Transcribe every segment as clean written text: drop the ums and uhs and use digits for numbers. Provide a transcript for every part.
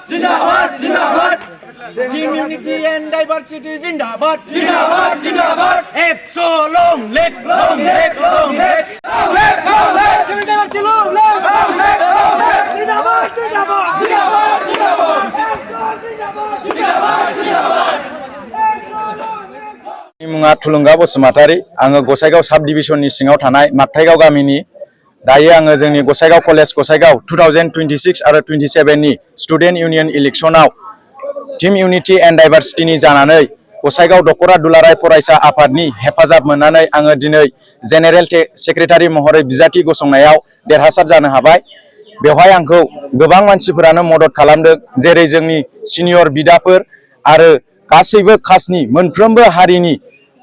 जिंदाबाद जिंदाबाद Team Unity and Diversity जिंदाबाद जिंदाबाद जिंदाबाद F so long live long live long live long live long live Team Diversity long live long live long live जिंदाबाद जिंदाबाद जिंदाबाद जिंदाबाद जिंदाबाद जिंदाबाद मुङा थुलुंगा बसुमतारी आङो गसाइगाव साब डिभिजननि सिङाव थानाय मागथाइगाव गामिनि दायो आङो जोंनि गसाइगाव कलेज गसाइगाव 2026 आरो 27 नि स्टुडेन्ट इउनियन इलेक्शनाव टीम यूनिटी एंड डाइवर्सिटी जानानै गसाइगाव दखरा दुलाराय फरायसा आफादनि हेफाजाब मोननानै आङो दिनै जेनेरेल सेक्रेटारि महरै बिजाथि गसंनायाव देरहासार जानो हाबाय। बेवहाय आंखौ गोबां मानसिफोरानो मदद खालामदों, जेरै जोंनि सिनियर बिदाफोर आरो गासैबो कास्टनि मोनफ्रोमबो हारिनि,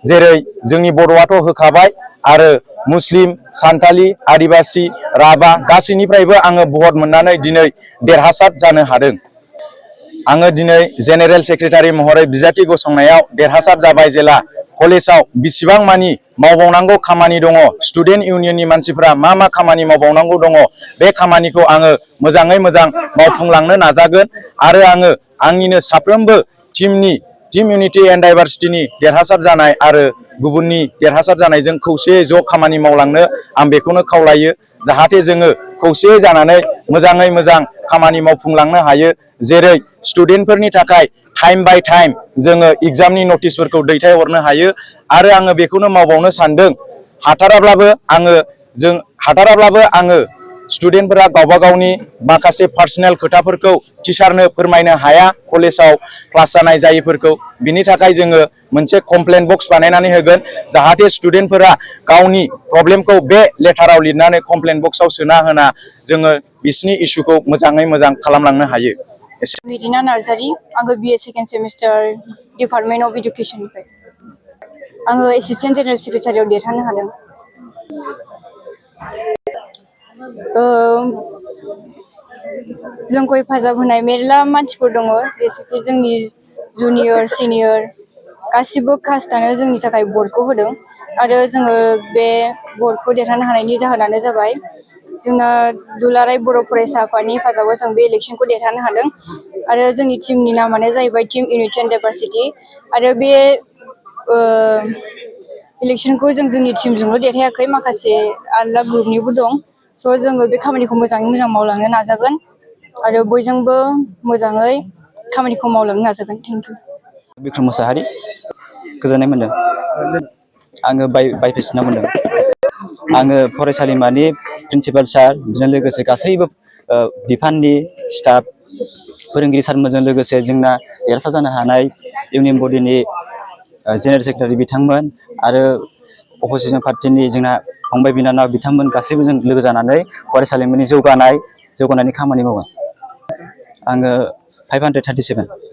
जेरै जोंनि बर'आथ' होखाबाय आरो मुस्लिम, सान्थालि, आदिबासि, राभा गासैनिफ्रायबो आङो भट मोननानै दिनै देरहासार जानो हादों। आङो दिनै जेनेरेल सेक्रेटारि महरै बिजाथि गसंनायाव देरहासार जाबाय जेला कलेजाव बिसिबां मानि मावबावनांगौ खामानि दङ, स्टुडेन्ट इउनियननि मानसिफ्रा मा मा खामानि मावबावनांगौ दङ, बे खामानिखौ आङो मोजाङै मोजां मावफुंलांनो नाजागोन आरो आङो आंनिनो साफ्रोमबो टीम यूनिटी एंड डाइवर्सिटी देरहासार जानाय आरो गुबुननि देरहासार जानायजों खौसेयै ज' खामानि मावलांनो आं बेखौनो खावलायो, जाहाथे जोङो खौसेयै जानानै मोजाङै मोजां खामानि मावफुंलांनो हायो। जेरै स्टुडेन्टफोरनि थाखाय टाइम बाय टाइम जोङो एग्जामनि नटिसफोरखौ दैथायहरनो हायो आरो आङो बेखौनो मावबावनो सानदों, हाथाराब्लाबो आङो स्टुडेन्टफोरा गावबा गावनि माखासे पार्सनेल खोथाफोरखौ टिचारनो फोरमायनो हाया कलेजाव क्लास जानाय जायैफोरखौ, बिनि थाखाय जोङो मोनसे कमप्लेन बक्स बानायनानै होगोन, जाहाथे स्टुडेन्टफोरा गावनि प्रब्लेमखौ बे लेटाराव लिरनानै कमप्लेन बक्सआव सोना होना जोङो बिसिनि इस्युखौ मोजाङै मोजां खालामलांनो हायो। बिदिना नार्जारी, आङो BA second semester department of इडुकेसननिफ्राय आङो एसिस्टेन्ट जेनेरेल सेक्रेटारियाव देरहानो हादों। जोंखौ हेफाजाब होनाय मेरला मानसिफोर दङ, जेसेखि जोंनि जुनियर सिनियर गासिबो कास्टआनो जोंनि थाखाय भटखौ होदों आरो जोङो बे भटखौ देरहानो हानायनि जाहोनानो जाबाय जोंना दुलाराय बर' फरायसा आफादनि हेफाजाबाव जों बे इलेक्शनखौ देरहानो हादों आरो जोंनि टीमनि नामानो जाहैबाय टीम यूनिटी एंड डाइवर्सिटी आरो बे इलेक्शनखौ जों जोंनि टीमजोंल' देरहायाखै, माखासे आलदा ग्रुपनिबो दं, स' जोङो बे खामानिखौ मोजाङै मोजां मावलांनो नाजागोन आरो बयजोंबो मोजाङै खामानिखौ मावलांनो नाजागोन। Thank you. बिक्रम मोसाहारि, गोजोननाय मोन्दों। आङो बायफिसिना मोन्दों। आङो फरायसालिमानि प्रिन्सिपाल सार, बेजों लोगोसे गासैबो बिफाननि स्टाफ, फोरोंगिरि सारमोनजों लोगोसे जोंना देरहासार जानो हानाय इउनियन बडिनि जेनेरेल सेक्रेटारि बिथांमोन आरो अपोजिसन पार्टिनि जोंना फंबाय बिनानाव बिथांमोन गासैबो जों लोगो जानानै फरायसालिमानि जौगानायनि खामानि मावगोन। आङो 537।